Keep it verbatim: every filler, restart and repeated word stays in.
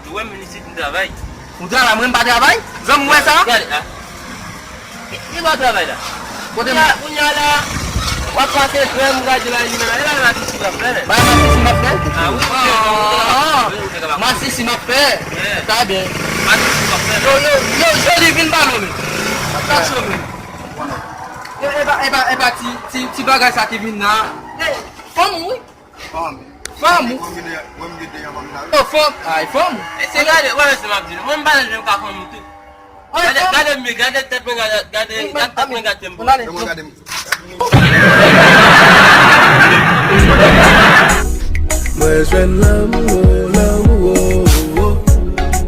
ap di w, wè m vin isit, m travay. Ou travay, mwen m pa travay? Zanmi, w wè sa? Gade, a. Ki, ki bò w travay la? Kote m? Kounya, kounya la, w ap pase krèm, gade la, li la, e la, masisi m ap fè, men. Bay masisi m ap fè? A, wi, wi, wi, wi, wi, wi, wi. Masisi m ap fè. Yeah. Sa byen. Masisi m ap fè. Yo, yo, yo, jodi vin ba nou, men. Attention, men. Yo, e pa, e pa, e pa ti, ti, ti bagay sa ki vin la. Hey, fanm, wi. Fanm. Fanm. Mwen, mwen, mwen, mwen, mwen, mwen, mwen, mwen, mwen. Yo, fanm. Ay, fanm. E se gade, wè, se m ap di nou. Mwen, m pa nan menm ka fanm tou. Gade, gade m, gade tèt mwen, gade, gade, gade tèt mwen, gade m. Gade mwen, gade m. Mwen jwenn lanmou.